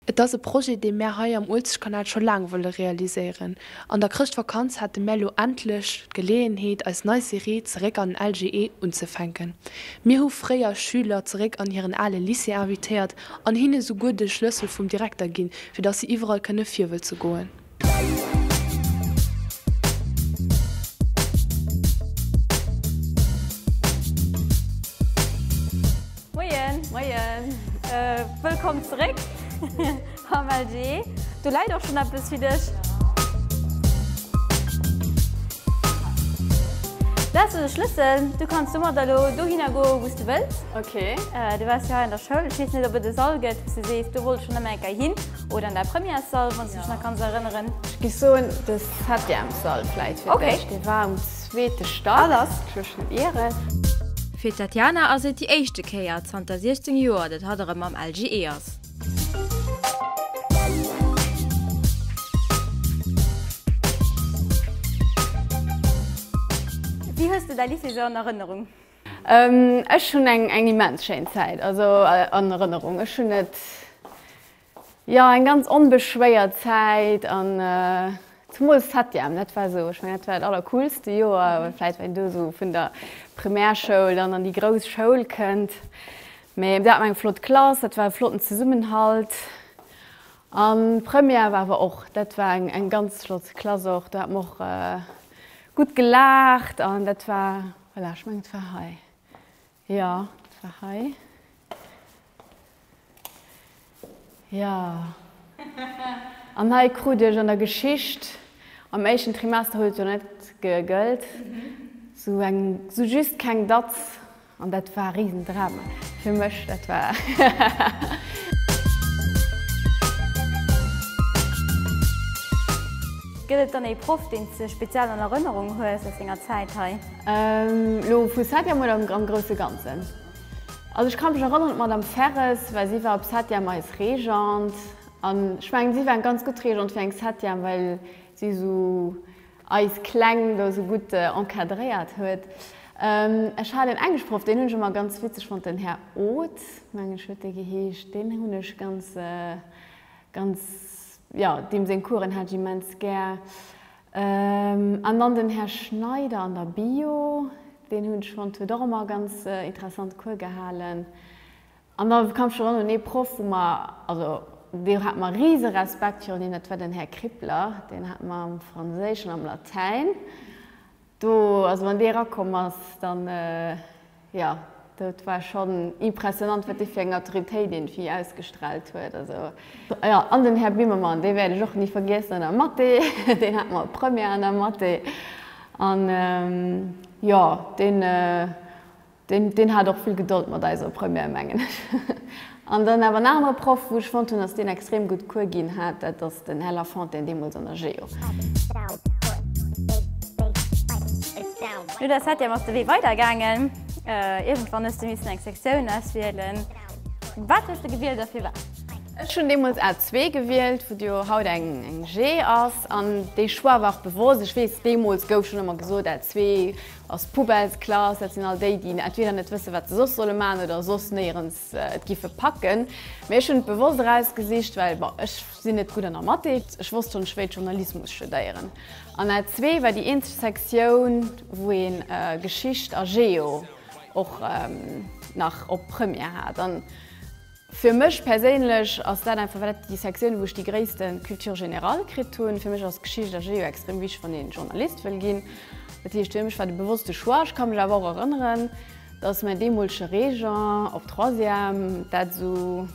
Et ass e Projet, dee mär hei am Uelzechtkanal scho laang wëlle realiséieren. An der Chrëschtvakanz hate mär lo endlech d'Geleeënheet, eis nei Serie Zeréck an den LGE unzefänken. Mir hu fréier Schüler zeréck an hiren ale Lycée invitéiert an hinne souguer de Schlëssel vum Direkter ginn, fir dass si iwwerall kënne virwëlze goen. Moien. Moien. Wëllkomm zeréck am LG. Do läit och schonn eppes fir dech. Dat ass de Schlëssel. Du kanns domadder elo dohinner goen, wou s du wëlls. Ok. Du waars jo hei an der Schoul. Ech weess net, ob et e Sall gëtt, wou s du sees, do wollt ech schonn ëmmer eng Kéier hin. Oder an der Premièressall, wann s du dech nach kanns erënneren. Ech géif soen, de Septièmessall vläit fir d'éischt. Dee war um zweete Stack. Ech wëll mech net ieren. Fir d'Tatiana ass et déi éischte Kéier zanter 16 Joer, datt hatt erëm am LGE ass. Wéi hues de däi Lycée sou an Erënnerung? Ech hunn eng immens schéin Zäit also an Erënnerung. Ech hunn et, jo, eng ganz onbeschwéiert Zäit an zemools Septième, dat war esou, ech mengen dat war dat allercoolste Joer, vläit well een do esou vun der Primärschoul dann an déi grouss Schoul kënnt. Mee dat war eng flott Klass, dat war e flotten Zesummenhalt an Première war awer och, dat war eng ganz flott Klass och, do hat mer och gutt gelaacht an dat war, voilà, ech mengen et war hei, jo et war hei, jo. An hei krut ech an der Geschicht, am éischten Trimester huet et jo net gegëllt, sou eng, sou just keng Datz An dat war e Riesendrama fir mech, dat war. Gëtt et dann ee Proff, deen s de speziell an Erënnerung hues aus denger Zäit hei? Elo vu Septième oder am grousse Ganzen? Also ech ka mech erënneren, d'Madame Ferres, well si war op Septième eis Régente. An ech mengen, si war eng ganz gutt Régente fir eng Septième, well si esou eis Kleng do esou gutt encadréiert huet. Ech hat en Engleschproff, deen hunn ech ëmmer ganz witzeg fonnt, den Här Oth, mengen ech huet dee geheescht. Deen hunn ech ganz, ganz, jo, deem seng Coursen hat ech immens gär. An dann den Här Schneider an der Bio, deen hunn ech fonnt, huet och ëmmer ganz interessant Cours gehalen. An da kann ech mech erënneren un ee Proff, wou mer, also do hate mer rise Respekt virun him, dat war den Här Krippler, deen hate mer am Franséisch an am Latäin. Do, also wann dee erakomm ass, dann, jo, dat war schonn impressionant, wat dee fir eng Autoritéit iergendwéi ausgestraalt huet. Also, jo, an den Här Bimmermann, dee wäert ech och ni vergiessen an der Mathé, deen hate mer op Première an der Mathé. An, jo, deen, Deen hat och vill Gedold mat eis op Première, mengen ech. An dann awer en anere Proff, wou ech fonnt hunn, dass deen extrem gutt Cours ginn hat, dat ass den Här Lafontaine, deemools an der Geo. No der Septième ass de Wee weidergaangen. Iergendwann hues de missen eng Sektioun auswielen. Wat hues de gewielt a firwat? Ech hunn deemools A2 gewielt, wou jo haut eng G ass. An dee Choix war och bewosst. Ech weess, deemools gouf schonn ëmmer gesot, A2 Ass Poubellesklass, dat sinn all déi, déi entweder net wëssen, wat se soss solle maachen oder soss néierens et giffe packen. Mee ech hunn et bewosst erausgesicht, well, bon, ech sinn net gutt an der Mathé. Ech wosst schonn, ech wéilt Journalismus studéieren. An A2 war déi eenzeg Sektioun, wou ee Geschicht a Geo och nach op Première hat. An Fir mech perséinlech ass dat einfach well dat déi Sektioun wou ech déi gréisste Culture générale kritt hunn. Fir mech ass Geschicht a Geo extrem wichteg wann een Journalist wëll ginn. Dat heescht fir mech war de bewosste Choix. Ech ka mech awer och erënneren, dass mäin deemolege Régent op Troisième dat esou,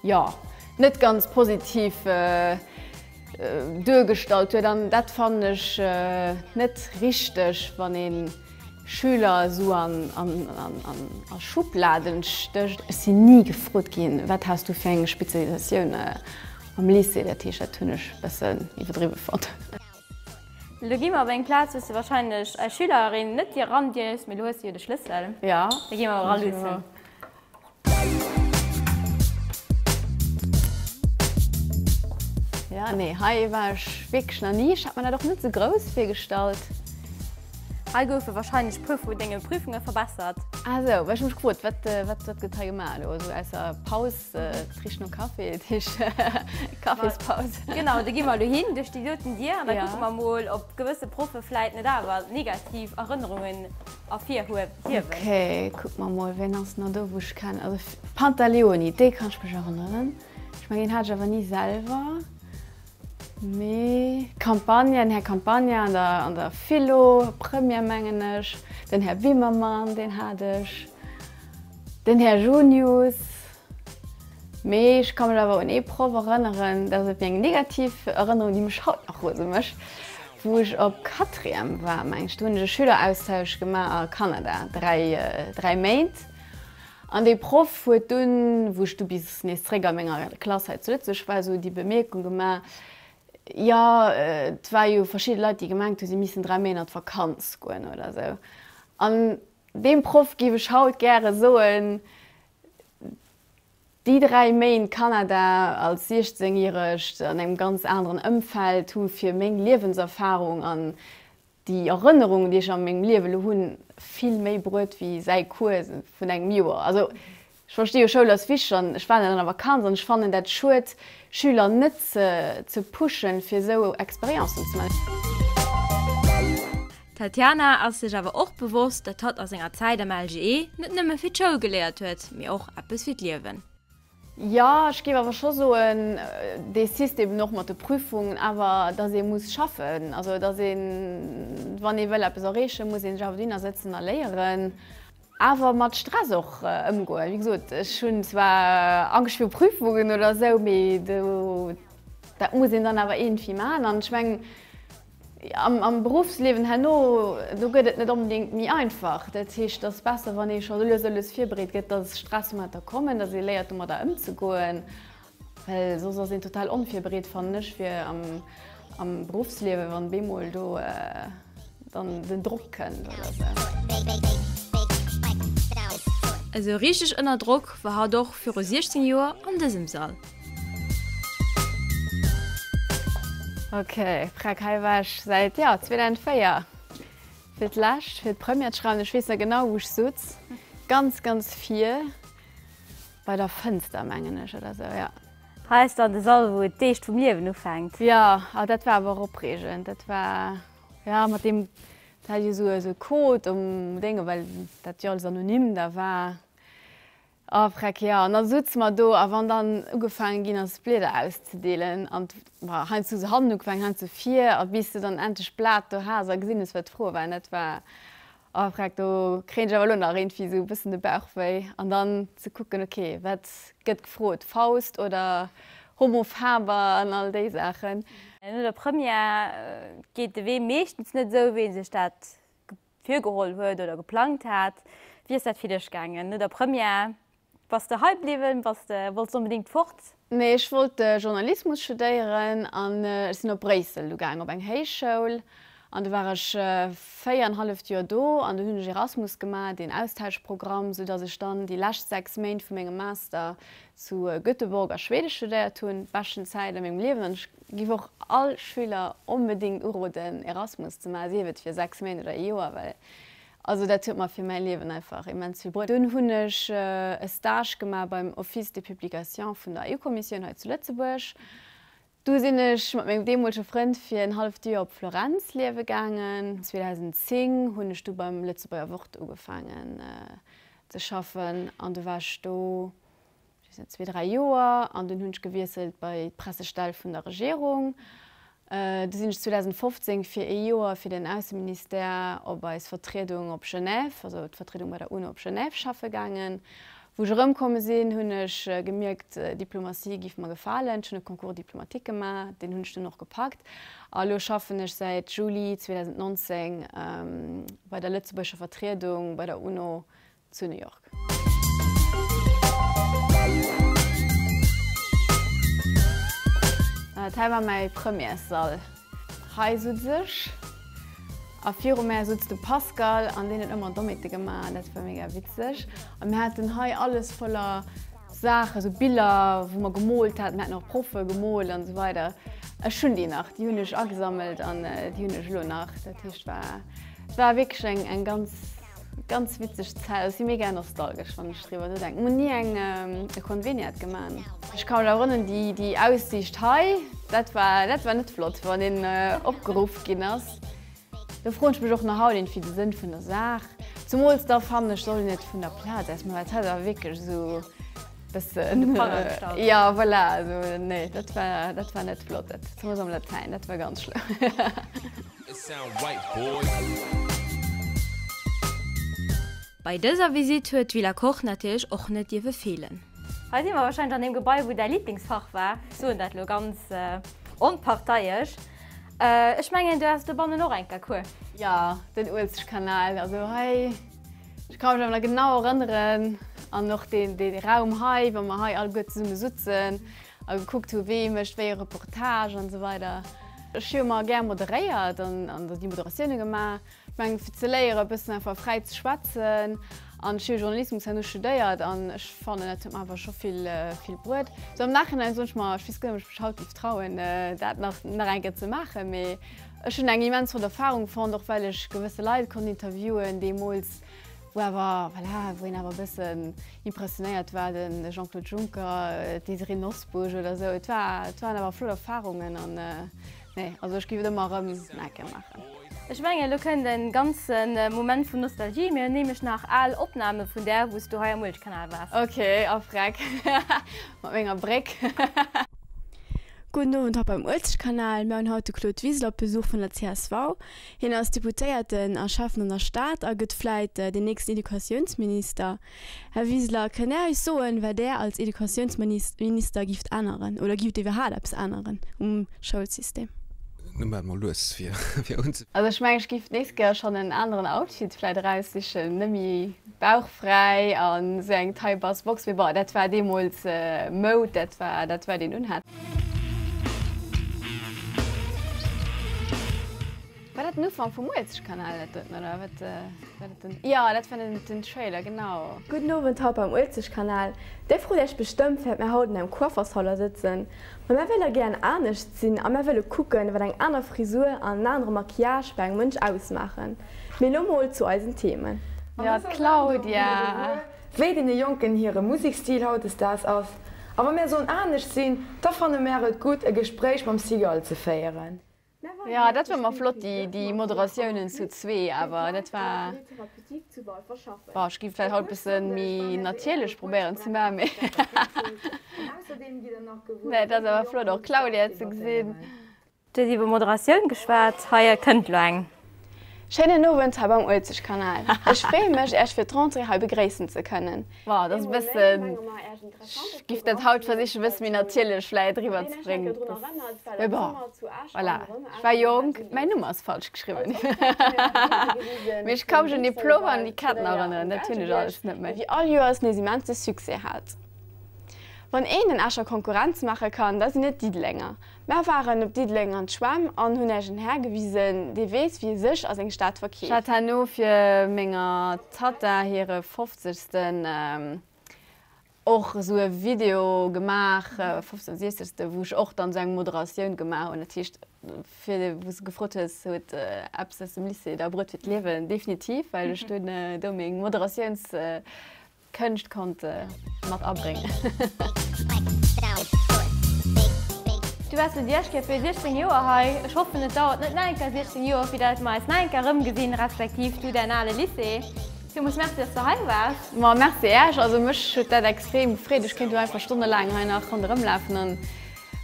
jo, net ganz positiv duergestallt huet an dat fannen ech net richteg wann een Schüler esou an Schubladen stécht. Ech sinn ni gefrot ginn, wat has du fir eng Spezialisatioun am Lycée. Dat heescht, dat hunn ech e bëssen iwwerdriwwe fonnt. Elo gi mer op eng Plaz, wou s de wahrscheinlech als Schülerin net eran dierfs, mee elo hues de jo de Schlëssel. Jo. Da gi mer eraluussen. Ja, nee, hei war ech wierklech nach ni. Ech hat mer dat och net sou grouss virgestallt. Hei goufe wahrscheinlech puer vu denge Prüfunge verbessert. Ah sou, well ech hu mech gefrot, wat wat wat gëtt hei gemaach elo esou ausser Paus, et richt no Café, dat heescht Caféspaus. Genau, do gi mer elo hin duerch déi doten Dier an da kucke mer mol, ob gewësse Proffe vläit net awer negativ Erënnerungen ervirhiewen. Ok, kucke mer mol, ween ass nach do wou ech kennen? Also Pantaleoni, dee kann ech mech erënneren. Ech mengen deen hat ech awer ni selwer. Mee Campagna, den Här Campagna an der, an der Philo, Première mengen ech, den Här Wimmermann, deen hat ech, den Här Junius. Mee ech ka mech awer un ee Proff erënneren, dat ass eng negativ Erënnerung, déi mech haut nach rose mécht, wou ech op Quatrième war, meng ech, do hunn ech e Schüleraustausch gemaach a Kanada, 3, 3 Méint. An dee Proff huet dunn, wou ech du bis nees zréck a menger Klass hei zu Lëtzebuerg war, esou déi Bemierkung gemaach, jo, et war jo verschidde Leit, déi gemengt hu si missten 3 Méint an d'Vakanz goen oder esou. An deem Proff géif ech haut gäre soen, déi 3 Méint Kanada als 16 Jähregt an engem ganz aneren Ëmfeld hu fir meng Liewenserfarung an déi Erënnerungen, déi ech a mengem Liewe lo hunn, vill méi bruet wéi säi Cours vun engem Joer. Also ech versti jo, Schoul ass wichteg an ech war net an der Vakanz an ech fannen dat schued, Schüler net ze pushen, fir esou Experiencen ze maachen. D'Tatiana ass sech awer och bewosst, datt hatt a senger Zäit am LGE net nëmme fir d'Schoul geléiert huet, mee och eppes fir d'Liewen. Jo, ech géif awer scho soen, dee System och mat de Prüfungen, awer datt ee muss schaffen, also datt een, wann ee wëll eppes erreechen, muss ee sech awer dohinner sëtzen a léieren, awer mat Stress och ëmgoen. Wéi gesot, ech hunn zwar Angscht viru Prüfungen oder esou, mee do, dat muss een dann awer iergendwéi maachen. An ech mengen, Am Beruffsliewen herno, do gëtt et net onbedéngt méi einfach. Dat heescht, et ass besser, wann ee scho lues a lues virbereet gëtt, dass Stressmomenter kommen, dass ee léiert domadder ëmzegoen, well soss ass een total onvirbereet, fannen ech, fir am Beruffsliewen, wann bemol do dann den Drock kënnt oder sou. Esou richteg ënner Drock war hatt och viru 16 Joer an dësem Sall. Ok, Freck, hei war ech säit, jo, 2004 fir d'lescht fir d'Première ze schreiwen. Ech weess nach genau wou ech sutz, ganz ganz vir bei der Fënster mengen ech oder sou, jo. Hei ass dann de Sall wou et d'Eescht vum Liewen ufänkt. Jo, oh dat war awer och opreegend, dat war, jo, mat deem, dat hat jo sou e Code um Dénge well dat jo alles anonym da war. Oh freck, jo. An da sutze mer do, a wann dann ugefaange ginn ass d'Blieder auszedeelen, an ma heiansdo hu se hannen ugefaangen, heiansdo vir, a bis de dann endlech d'Blat do has a gesinn hues, wat d'Froe waren, dat war, oh freck, do kréien ech awer elo nach iergendwéi esou e bëssen de Bauch wéi. An dann ze kucken, ok, wat gëtt gefrot, Faust oder Homo faber an all déi Saachen. No der Première geet de Wee meeschtens net esou, wéi ee sech dat virgeholl huet oder geplangt hat. Wéi ass dat fir dech gaangen no der Première? Bass de hei bliwwen? Bass de, wollts de onbedéngt fort? Nee, ech wollt Journalismus studéieren an ech sinn op Bréissel du gaang op eng Héichschoul an du war ech 4 an halleft Joer do an du hunn ech Erasmus gemaach, deen Austauschprogramm, sou dass ech dann déi lescht 6 Méint vu mengem Master zu Göteborg a Schweden studéiert hunn. Beschten Zäit a mengem Liewen an ech Giff och all Schüler onbedingt uroden Erasmus ze maachen, sief et fir 6 Méint oder ee Joer, well also dat huet mer fir mäi Liewen einfach immens vill bruet. Dunn hunn ech e Stage gemaach beim Office des Publications vun der EU-Kommissioun hei zu Lëtzebuerg. Du sinn ech mat mengem deemolege Frënd fir en halleft Joer op Florenz liewe gaangen. 2010 hunn ech du beim Lëtzebuerger Wort ugefaangen ze schaffen an du war ech do ech weess net, zwee, dräi Joer an dunn hunn ech gewiesselt bei d'Pressestell vun der Regierung. Du sinn ech 2015 fir ee Joer fir den Ausseministère op eis Vertriedung op Genève, also d'Vertriedung bei der UNO op Genève schaffe gaangen. Wou ech erëmkomme sinn, hunn ech gemierkt, Diplomatie giff mer gefalen. Ech hunn e Concours diplomatique gemaach, deen hunn ech dunn och gepackt a elo schaffen ech säit Juli 2019 bei der lëtzebuergescher Vertriedung bei der UNO zu New York. Dat hei war mäi Premièressall. Hei sutz ech a viru mär sutz de Pascal an deen huet ëmmer Dommheete gemaach. Dat war mega witzeg. A mir haten hei alles voller Saachen, esou Biller wou mer gemoolt haten. Mir haten och Proffe gemoolt an esou weider. Ech hunn déi nach, déi hunn ech agesammelt an déi hunn ech elo nach. Dat heescht war. Et war wierklech eng eng ganz ganz witzeg Zäit. Ech si mega nostalgesch wann ech driwwer nodenken. Mir hunn ni eng e Konveniat gemaach. Ech ka mech erënneren déi déi Aussiicht hei, dat war dat war net flott wann een opgeruff ginn ass. Do froen ech mech och nach haut iergendwéi de Sënn vun der Saach. Zumools da fannen ech soll een et vun der Plaz aus maachen, well et hat awer wierklech esou bëssen, jo voilà, also nee dat war dat war net flott, dat zumools am Latäin, dat war ganz schlëmm. Bei dëser Visitt huet d'Villa Koch natierlech och net dierfe feelen. Hei si mer wahrscheinlech an deem Gebai wou däi Liblingsfach war. Ech soen dat elo ganz onparteiesch. Ech mengen du has dobannen och eng Kéier Cours. Jo, den Uelzechtkanal, also hei, ech ka mech awer nach genau erënneren an och deen dee Raum hei, wa mer hei alleguer zesumme sutzen a gekuckt hu wee mécht wéi e Reportage an esou weider. Ech hu jo ëmmer gär moderéiert an an déi Moderatioune gemaach. Ech mengen fir ze léieren e bëssen einfach fräi ze schwätzen an ech hu jo Journalismus herno studéiert an ech fannen dat huet mer einfach scho vill vill bruet. Sou am Nachhinein soen ech mer, ech weess guer net ob ech mech haut géif trauen dat nach nach eng Kéier ze maachen, mee ech hunn eng immens flott Erfarung fonnt, och well ech gewësse Leit konnt interviewen deemools, wou awer voilà wou een awer e bëssen impressionéiert war, de Jean-Claude Juncker, d'Désirée Nosbusch oder sou. Et war et waren awer flott Erfarungen an nee also ech géif et ëmmer erëm nach eng Kéier maachen. Ech mengen elo kënnt en ganzen Moment vun Nostalgie. Mir hunn nämlech nach al Opname vun där wou s du hei am Uelzechtkanal waars. Ok, a freck mat menger Bréck. Gudden Owend hei beim Uelzechtkanal. Mir hunn haut de Claude Wiseler op Besuch vun der csv. Hien ass Deputéierten a Schäffen an der Stad a gëtt vläit den nächsten Educatiounsminister. Här Wiseler, kënnt Där eis soen, wat Där als Educatiounsminister gift änneren oder gift iwwerhaat eppes änneren um Schoulsystem? Nu maache mer lues fir unzefänken. Also ech mengen, ech giff d'nächst Kéier schonn en aneren Outfit vläit eraussichen, net méi bauchfräi an esou eng Taille basse Box, mee bon, dat war deemools Moud, dat war dat wat een unhat. War dat den Ufank vum Uelzechtkanal dat doten oder wat war dat den? Jo, dat war den den Trailer, genau. Gudden Owend haut beim Uelzechtkanal. Dir frot Iech bestëmmt firwat mär haut an engem Coifferssalon sëtzen. Ma mär wëlle gären anescht sinn a mär wëlle kucken wat eng aner Frisur an en anere Maquillage bei engem Mënsch ausmaachen. Mee elo mol zu eisen Themen. Jo, d'Claudia. Wéi deene Jonken hire Musekstil hautdesdaags ass. A wa mär sollen anescht sinn, da fanne mär et gutt e Gespréich mam Cigale ze féieren. Jo, dat war emmer flott, déi Moderatiounen zu zwee, awer dat war, bon, ech géif vläicht haut e bësse méi natierlech probéieren ze maachen, mee nee, dat ass awer flott och d'Claudia ze gesinn. Du hues iwwer Moderatioun geschwat, hei kënnt elo eng. Schéinen Owend hei beim Uelzechtkanal. Ech freeë mech, Äech fir d'Rentrée hei begréissen ze kënnen. Bon, dat ass e bëssen, ech giff dat haut versichen e bësse méi natierlech vläit eriwwer ze bréngen, mee bon, voilà, ech war jonk, mäin Numm ass falsch geschriwwen, mee ech ka mech un dee Plover an déi Ketten erënneren, dat hunn ech alles net méi. Wéi all Joers nees immense Succès hat. Wann een den Escher Konkurrenz maache kann, da sinn et d'Diddelenger. Mär waren op Diddeleng an d'Schwämm an hunn Äech en Här gewisen, dee weess, wéi e sech a seng Stad verkeeft. Ech hat herno fir menger Tatta hire fofzegsten och esou e Video gemaach, fofzegsten oder siechzegsten, wou ech och dann esou eng Moderatioun gemaach hunn. Dat heescht, fir wou s de gefrot hues, huet eppes aus dem Lycée der bruet fir d'Liewen? Definitiv, well ech dunn do meng Moderatiouns Kënscht konnt mat abréngen. Du waars lo déi éischt Kéier fir 16 Joer hei. Ech hoffen et dauert net nach eng Kéier 16 Joer fir dat mer eis nach eng Kéier erëmgesinn, respektiv du däin ale Lycée. Villmools Merci dass de hei waars. Ma merci Äech, also mech huet dat extrem gefreet. Ech kéint lo einfach stonnelaang hei nach ronderëm lafen an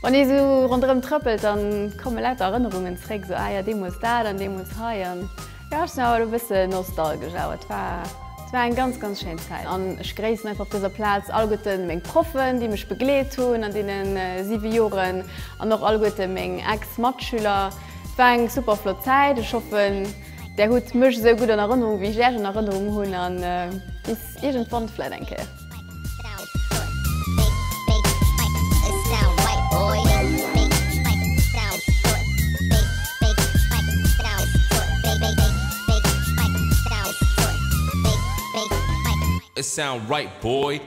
Wann ee sou ronderëm trëppelt, dann komme lauter Erënnerungen zréck, sou ah jo deemools dat an deemools hei an jo ech sinn awer elo e bësse nostalgesch, awer et war et war eng ganz ganz schéin Zäit an ech gréissen einfach op dëser Plaz alleguerte meng Proffen, déi mech begleet hunn an deene 7 Joren an och alleguerte meng Ex-Matschüler. Et war eng super flott Zäit, ech hoffen där hutt mech esou gutt an Erënnerung wéi ech Äech an Erënnerung hunn an bis iergendwann vläit eng Kéier. It sound right boy.